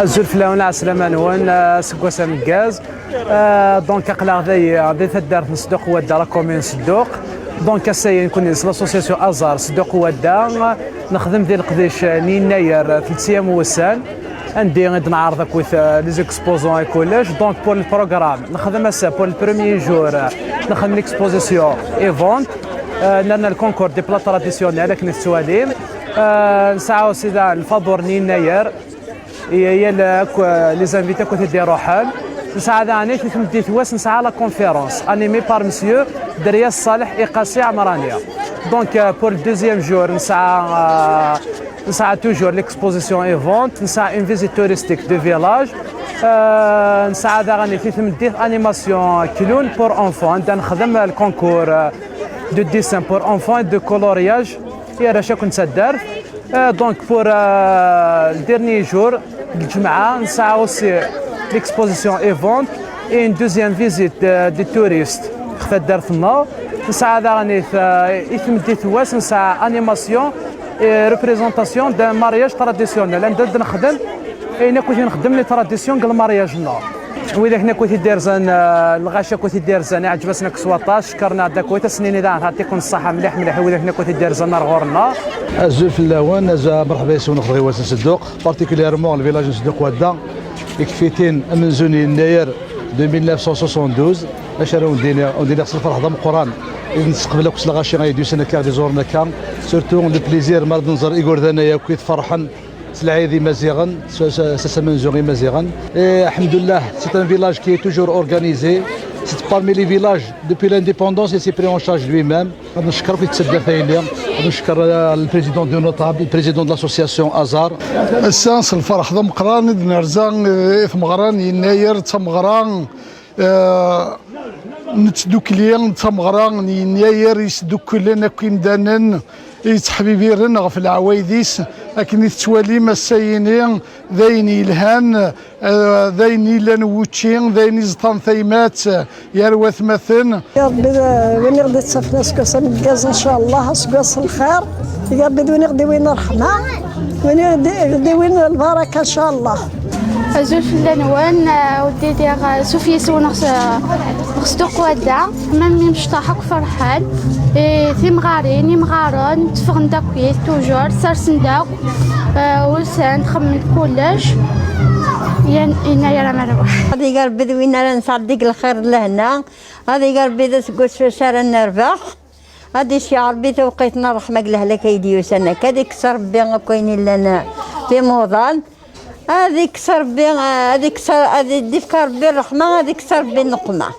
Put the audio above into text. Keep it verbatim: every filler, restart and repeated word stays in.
Azul fell-awen, ɛeslama-nwen, aseggas ameggaz. Euh, donc, aql-aɣ dayi di taddart n Sduq Wadda, la commune Sduq. Donc, ass-a, nekkni s l'association Azar Sduq Wadda, nexdem di leqdic n Yennayer, tlettayem wussan, anda i d-neɛreḍ akked, euh, les exposants et collèges. Donc, pour le programme, nexdem ass-a, pour le premier jour, euh, nexdem l'exposition et vente. Euh, nerna le concours des plats traditionnels, akken i tettwalim. Euh, nesɛa aussi da lfaḍur n Yennayer. I yal akk, euh, les invités akked i d-iruḥen. Nesɛa daɣen i tmeddit wass, nesɛa la conférence animée par monsieur Derias Saleh Iqasi Amrani. Donc, euh, pour le deuxième jour, nesɛa, euh, nesɛa toujours l'exposition et vente, nesɛa une visite touristique de village. Euh, nesɛa daɣen i tmeddit animation clown pour enfants, anda nexdem le concours, euh, de dessin pour enfants et de coloriage. I arrac akk n taddart. Euh, donc, pour, euh, le dernier jour, lǧemɛa, nesɛa aussi l'exposition et vente et une deuxième visite, euh, des touristes ɣef taddart-nneɣ. Nesɛa daɣen i t-, euh, i tmeddit wass, nesɛa animation et représentation d'un mariage traditionnel, anda d-nexdem ayen akk i nxeddem les traditions deg lmaryaj-nneɣ. Widak akk i t-id-irzan, euh, lɣaci akk i t-id-irzan, iɛǧeb-asen akk s waṭas, cekkren-aɣ-d akk, ad sen-nini daɣen teɛṭi-ken ṣṣaḥa mliḥ mliḥ i widak akk i t-id-irzan ar ɣur-nneɣ. Azul fell-awen, azul, merḥba yes-wen ɣef tɣiwant n Sedduq, particulièrement le village n Sedduq Wadda, ikfitin amenzu n Yennayer de mille neuf cent soixante-douze, acu ara wen-d-iniɣ, wen-d-iniɣ s lferḥ d ameqqran i d-nesteqbel akk s lɣaci ay d-yusan akka, ay d-iẓuren akka, surtout le plaisir mi ara d-nẓer igerdan-a akk i tferḥen s lɛid Imaziɣen, s, s, s ass amenzu Imaziɣen. Et, alhamdoulilah, c'est un village qui est toujours organisé. C'est parmi les villages, depuis l'indépendance, il s'est pris en charge lui-même. Ad ncekker akk i taddart-ayni, ad ncekker, euh, le président de notable, le président de l'association Azar. Ass-a, s lferḥ d ameqqran i d-nerza, eh, i tmeɣra n Yennayer, d tameɣra, eh, n tdukli, d tameɣra n Yennayer yesdukklen akk imdanen yettḥebibiren ɣef leɛwayed-is, akken i tettwalim ass-ayini d ayen yelhan, eh, d ayen yellan n wučči, d ayen iẓeṭṭen taymat, eh, gar watmaten. Ya Ṛebbi, d win i ɣ-d-ittafen aseggas ameggaz, ncallah, aseggas n lxir. Ya Ṛebbi, d win i ɣ-d-iwin ṛṛeḥma, d win i ɣ-d-iwin lbaraka, ncallah. Azul fell-awen, eh, ur d-iliɣ, eh, sufis-nneɣ s, eh, Sduq Wadda, même imecṭaḥ akk ferḥen, eh, timɣarin, imɣaren, tteffɣen-d akkit, toujours, sersen-d akk, eh, usan-d, xemmen-d kullec, yan, Yennayer amerwa. Ad ig Ṛebbi d win ara nesɛeddi deg lxir d lehna, ad ig Ṛebbi d aseggas s ara nerbeḥ, ad iceyyeɛ Ṛebbi tawqit n ṛṛeḥma deg lehlak ay d-yusan akka, ad ikkes Ṛebbi akk ayen illan d imuḍan, ad ikkes Ṛebbi, ad ikkes, ad d-ifk Ṛebbi ṛṛeḥma, ad ikkes Ṛebbi nneqma.